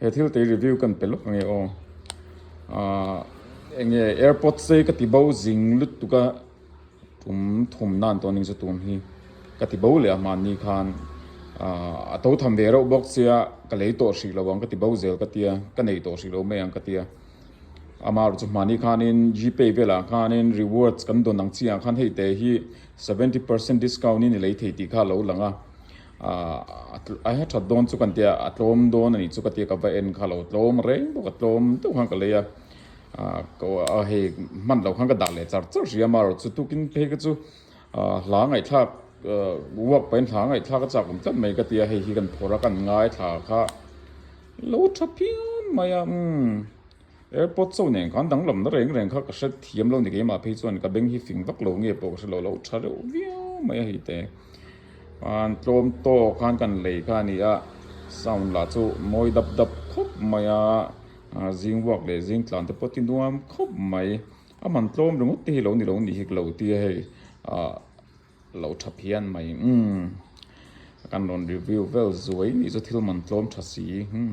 He thil te review kan pe lawk ange aw. Ahh enge airpod sei ka ti bo zing lutuk a tum thum nan tawh ning chu tun hi ka ti bo leh a hmanni khan ahh a to tham ve reuh bawk sia ka lei tawh hrih lo ang ka ti bo zel ka tia ka nei tawh hrih lo mai ang ka tia amaherawhchu hmanni khanin gpay velah khanin rewards kan dawn ang chiah khan hei te hi 70% discount in i lei thei tih kha a lo lang a. Ahh a he that dawn chu kan tia a tlawm dawn a nih chu ka tia ka va en kha lo tlawm reng bawk a tlawm deuh khan ka lei a ahh a hei hman loh khan ka dah leh char char hrih a amaherawhchu chu tukin phei kha chu ahh hla ngaihthlak ahh work pahin hla ngaihthlak a chak awm tlat mai ka tia hei hi kan phawrh a kan ngaithla kha lo tha phian mai a umm. Airport chaw nen khan danglam na reng reng kha ka hre thiam lo ni keimah phei chuan ka beng hi fing vak lo nge pawh ka hre lo lo tha reuh viau mai a hei te khan tlawm tawk khan kan lei kha a ni a sound lah chu mawi dap dap khawp mai a zing vuak leh zing tlan te pawh ti nuam khawp mai a man tlawm ringawt te hi lo ni lo ni hi ka lo ti a hei ah lo tha phian mai umm kan rawn review vel zuai ni chu thil man tlawm tha si umm.